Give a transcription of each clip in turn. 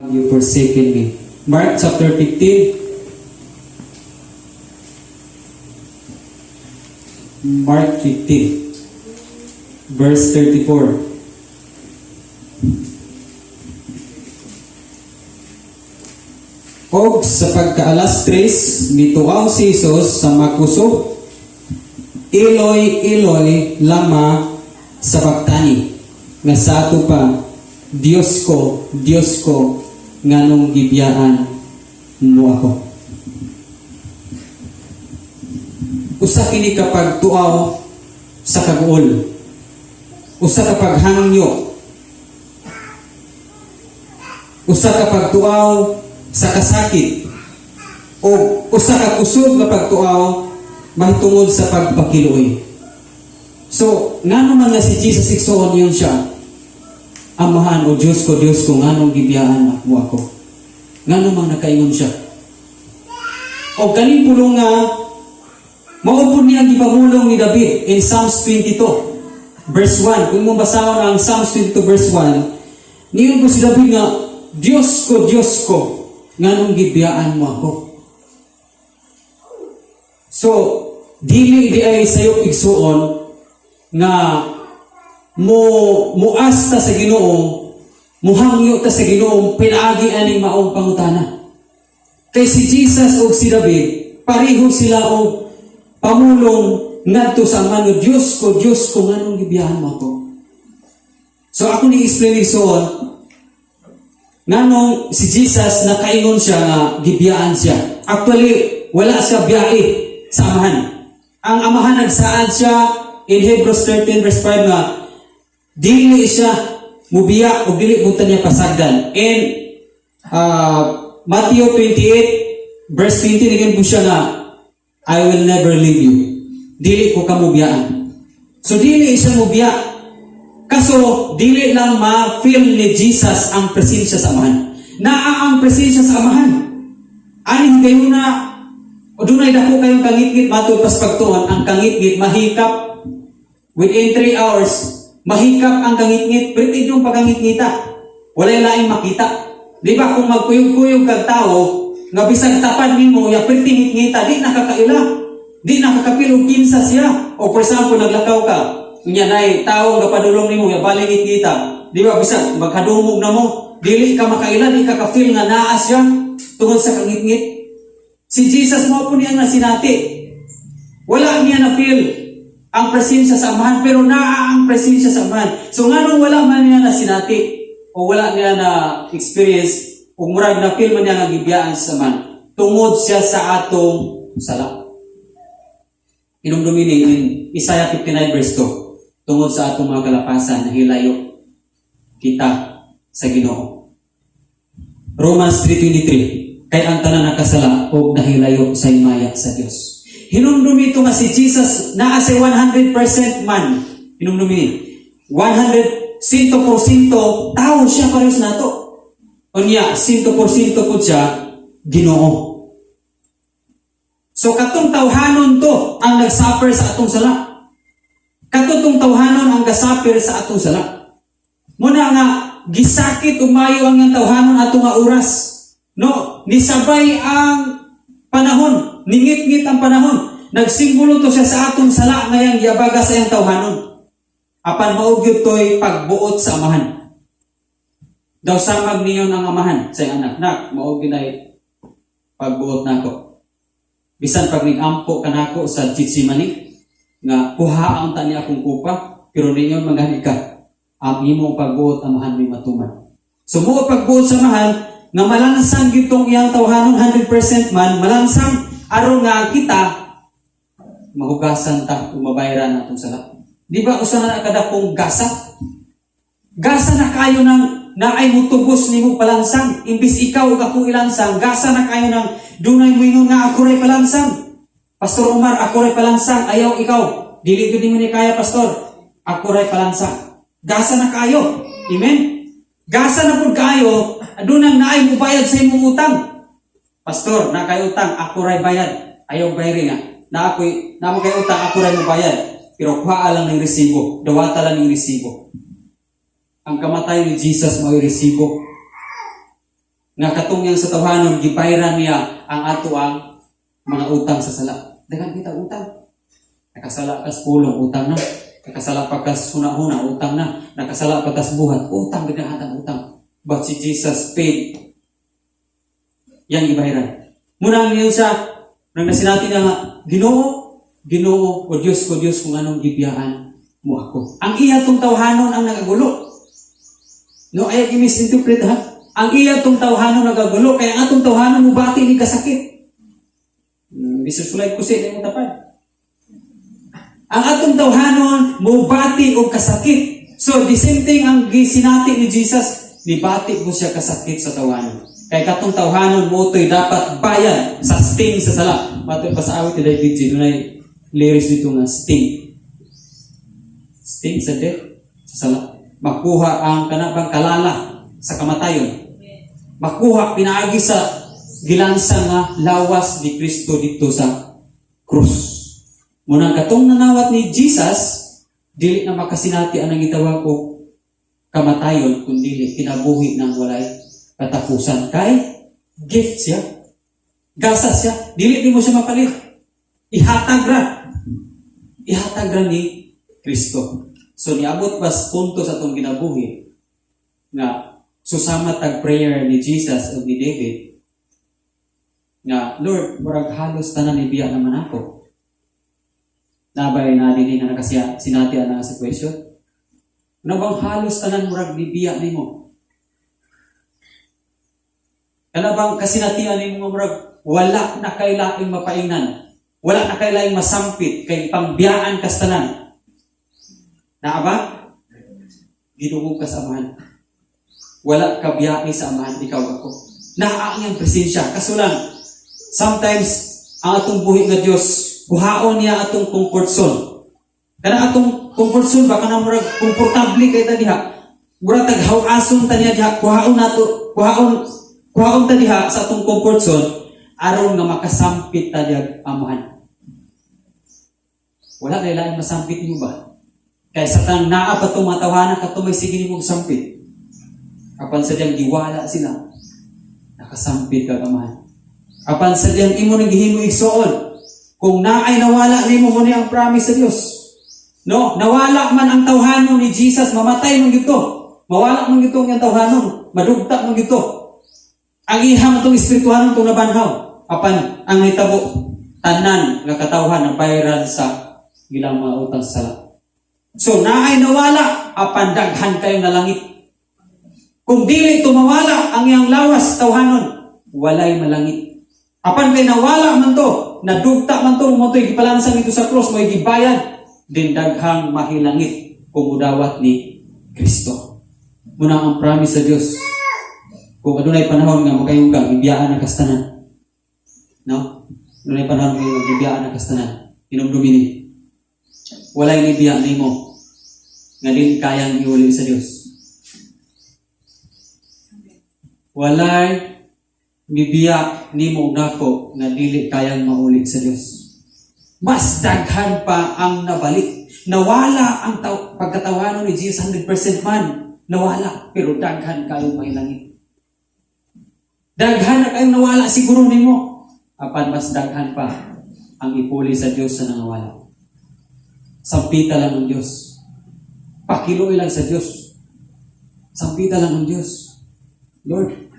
You forsaken me? Mark chapter 15. Mark 15, verse 34. Og sa pagkaalas 3, mituaw si Jesus sa makusog, "Eloi, Eloi, lama sabachthani?" Nga sa ato pa, "Diyos ko, Diyos ko, nganong gibiyaan mo ako?" Usa kini ka pagtuaw sa kaguol. Usa ka paghangyo. Usa ka pagtuaw sa kasakit. O usa ka kusog nga pagtuaw mahitungod sa pagpakiluoy. So, ngano man nga si Jesus, igsoon, yun siya, "Amahan o Diyos ko, Diyos ko, nganong gibiyaan mo ako?" Ngano man nakaingon siya? O kaning pulong nga mao pud niya ang gipamulong ni David in Psalms 22 verse 1. Kung mo basahon ang Psalms 22 verse 1, niingon po si David nga, "Diyos ko, Diyos ko, nganong gibiyaan mo ako?" So, dili diay sayop, igsuon, nga mo muasta sa Ginoo, muhangyo ta sa Ginoo pinaagi aning maong pangutana. Kay si Jesus ug si David, pareho sila og pamulong ngadto sa Amahan, "Diyos ko, Diyos ko, nganong gibiyaan mo ako?" So ako ni explain, igsuon, nganong si Jesus nakaingon siya nga gibiyaan siya. Actually, wala siya biyae sa Amahan. Ang Amahan nagsaad siya in Hebrews 13 verse 5 nga dili siya mubiya o dili bunta niya pasagdan. In Matthew 28 verse 20, naging po siya nga, "I will never leave you." Dili ko kamo biyaan. So dili siya mubiya. Kaso dili lang ma-feel ni Jesus ang presensya sa Amahan. Naa ang presensya sa Amahan. Ani higayuna o dunay dako kayong kangitngit, matud pas pagtuon ang kangitngit mahikap within 3 hours, mahikap ang kangitngit, pero yung pagkangitngita walay laing makita. Di ba kung magkuyog-kuyog kag tao nga bisag tapad nimo ya perti ngitngita, di nakakaila, di nakakapil og kinsa siya? O for example, naglakaw ka unya nay tao nga padulong nimo ya bali ngitngita, di ba bisag magkadumog na mo, dili ka makaila, di ka ka-feel nga naa siya tungod sa kangitngit? Si Jesus, mao po niya nga sinati. Wala niya na feel ang presensya sa Amahan, pero naa ang presensya sa Amahan. So nganong wala man niya na sinati o wala niya na experience o murag na feel man niya nga gibiyaan sa Amahan? Tungod siya sa atong sala. Hinumdumi ni in Isaiah 59 verse 2, tungod sa atong mga kalapasan, nahilayo kita sa Ginoo. Romans 3:23, kay ang tanan nakasala og nahilayo sa himaya sa Dios. Hinumdumi ito nga si Jesus naa sa 100% man. Hinumdumi ni. 100 100% tao siya parehas nato. Unya 100% pud siya Ginoo. So katong tawhanon to ang nagsuffer sa atong sala. Katong tawhanon ang gasuffer sa atong sala. Muna nga gisakit umayo ang iyang tawhanon ato nga oras. No, nisabay ang panahon, ningit-ngit ang panahon. Nagsimbolo to siya sa atong sala ngayang giabaga sa iyang tawhanon. Apan mao gyud to'y pagbuot sa Amahan. Daw samag niyon ang Amahan sa iyang anak. "Nak, mao ginay pagbuot nako. Bisan pag ning-ampo kanako sa Gethsemane, nga kuha ang tani akong kupa, pero ninyon manggani ka, ang imong pagbuot, Amahan, may matuman." So mo pagbuot sa Amahan, nga malansang gitong iyang tawhanon 100% man, malansang aron nga kita mahugasan ta ug mabayaran atong sala. Di ba usa na kadakong gasa? Gasa na kayo ng naay mutubos nimo palansang. Imbis ikaw ug ako ilansang, gasa na kayo ng dunay moingon nga, "Ako ray palansang. Pastor Omar, ako ray palansang, ayaw ikaw. Dili gyud nimo ni kaya, pastor. Ako ray palansang." Gasa na kayo. Amen? Gasa na pud kayo, dunang naay mubayad sa imong utang. "Pastor, na kay utang, ako ray bayad. Ayaw bayari nga. Na ako'y, na mo kay utang, ako ray mubayad." Pero kuha lang ng resibo, dawata lang ng resibo. Ang kamatayon ni Jesus mao'y resibo. Nga katungyan sa tawhanon, gibayran niya ang ato ang mga utang sa sala. Daghan kita utang. Nakasala ka sa pulong, utang na. Nakasala pa ka sa huna-huna, utang na. Nakasala pa ka sa buhat, utang, daghan ang utang. But si Jesus paid. Yang gibayran. Munang niyon siya, nang nasinati niya nga, "Ginoo, Ginoo, o Diyos ko, Diyos ko, nganong gibiyaan mo ako?" Ang iya tong tawhanon ang nagagulo. No, ay i-misinterpret ha. Ang iya tong tawhanon nagagulo, kaya ang atong tawhanon mo bati ni kasakit. Bisan sulay kusi na imong tapad. Ang atong tawhanon mo bati og kasakit. So the same thing ang gisinati ni Jesus, nibati mo siya kasakit sa tawhanon. Kay katong tawhanon mo to'y dapat bayad sa sting sa sala. Matod pa sa awit ni David G, dunay lyrics dito nga sting. Sting sa death, sa sala. Makuha ang kanabang kalala sa kamatayon. Makuha pinaagi sa gilansang nga lawas ni Kristo dito sa krus. Munang katong nanawat ni Jesus, dili na makasinati ang gitawag og kamatayon, kundi kinabuhi ng walay katapusan. Kay gift siya. Gasa siya. Dili di mo siya mapalit. Ihatag ra. Ihatag ra ni Kristo. So niabot ba sa punto sa atong kinabuhi nga susama tag prayer ni Jesus o ni David nga, "Lord, murag halos tanan ibiya naman ako"? Nabay na dinhi nga nakasiya sinati ang sitwasyon? Ano bang halos tanan murag nibiya nimo? Kana bang kasinatian nimo nga murag wala na kay laing mapaingnan? Wala na kay laing masampit kay pangbiyaan kas tanan? Naa ba? Gidungog ka sa Amahan. Wala ka biyai sa Amahan, ikaw ako. Naa ang iyang presensya. Kaso lang, sometimes, ang atong buhi nga Dios, kuhaon niya atong comfort zone. Kana atong comfort zone ba, kana murag komportable kay ta diha. Murag taghaw-ason ta niya diha, kuhaon nato, kuhaon kuhaon ta diha sa atong comfort zone aron nga makasampit ta diha Amahan. Wala kay laing masampit nimo ba? Kay sa tanang naa pa itong mga tawhana kato may sige nimo sampit. Apan sa diyang giwala sila, nakasampit ka Amahan. Apan sa diyang imo nang gihimo, igsuon, kung naay nawala nimo, mo ang promise sa Dios. No, nawala man ang tawhanon ni Jesus, mamatay man gito. Mawala man gito ang tawhanon, madugta man gito. Ang iham itong espirituhanon itong nabanhaw. Apan ang nahitabo, tanan nga katawhan na bayaran sa ilang mga utang sa sala. So naay nawala, apan daghan kayong nalangit. Kung dili tumawala ang iyang lawas tawhanon, walay malangit. Apan kay nawala man to, nadugta man to, mo to'y gipalansang ito sa cross, mo'y gibayad, din daghang mahilangit kung mudawat ni Kristo. Muna ang promise sa Dios. Kung adunay panahon nga makayong kang ibiyaan ang kastanan. No? Adunay panahon nga ibiyaan ang kastanan. Hinumdumi ni. Walay nibiya nimo nga din kayang iuli sa Dios. Walay mibiya nimo nako nga dili kayang mauli sa Dios. Mas daghan pa ang nabalik. Nawala ang pagkatawanon ni Jesus 100% man. Nawala, pero daghan kayong mahilangit. Daghan na kayong nawala siguro nimo. Apan mas daghan pa ang ipuli sa Dios sa nangawala. Sampita lang ang Dios. Pakiluoy lang sa Dios. Sampita lang ang Dios. "Lord,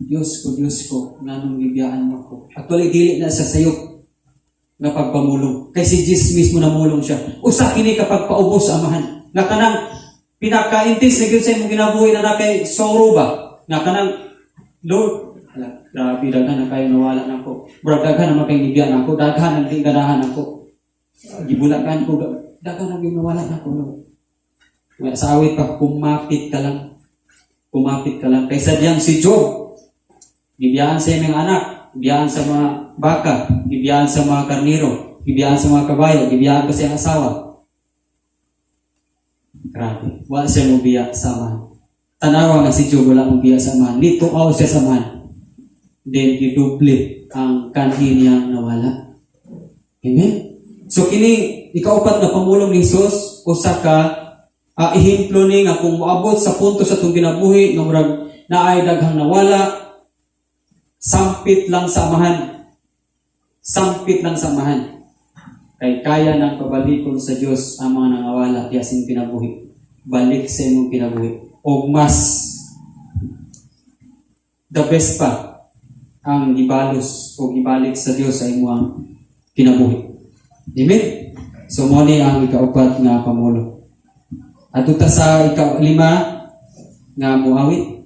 Diyos ko, Diyos ko, nganong gibiyaan mo ko?" Actually, dili na sa sayop nga pagpamulong. Kay si Jesus mismo namulong siya. Usa kini kapag paubos sa Amahan. Nga kanang pinaka-intense na gyud sa imong kinabuhi na na kay sorrow ba? Nga kanang, "Lord, ala, grabe, daghan na kayo nawala nako. Murag daghan na makay nibya nako, daghan ang di ganahan nako. Gibulakan ko, daghan na gyud nawala nako, Lord." Nga sa awit pa, "Kumapit ka lang. Kumapit ka lang." Kaysa diyang si Job, gibiyaan sa iyang anak, gibiyaan sa mga baka, gibiyaan sa mga karniro, gibiyaan sa mga kabayo, gibiyaan pa sa iyang asawa. Grabe. Wala siya mobiya sa Amahan. Tanawa nga si Job wala mobiya sa Amahan. Nituaw siya sa Amahan. Then giduble ang kanhi niyang nawala. Amen? So kini ikaupat nga pamulong ni Jesus, usa ka ehemplo ni nga kung moabot sa punto sa atong kinabuhi nga murag naay daghang nawala, Sampit lang sa Amahan. Sampit lang sa Amahan. Kay kaya nang pabalikon sa Dios ang mga nangawala diya sa imong kinabuhi. Balik sa imong kinabuhi. O mas the best pa ang gibalos o gibalik sa Dios sa imong kinabuhi. Amen? So mo ni ang ikaupat nga pamulo. Adto ta sa ikalima nga muawit.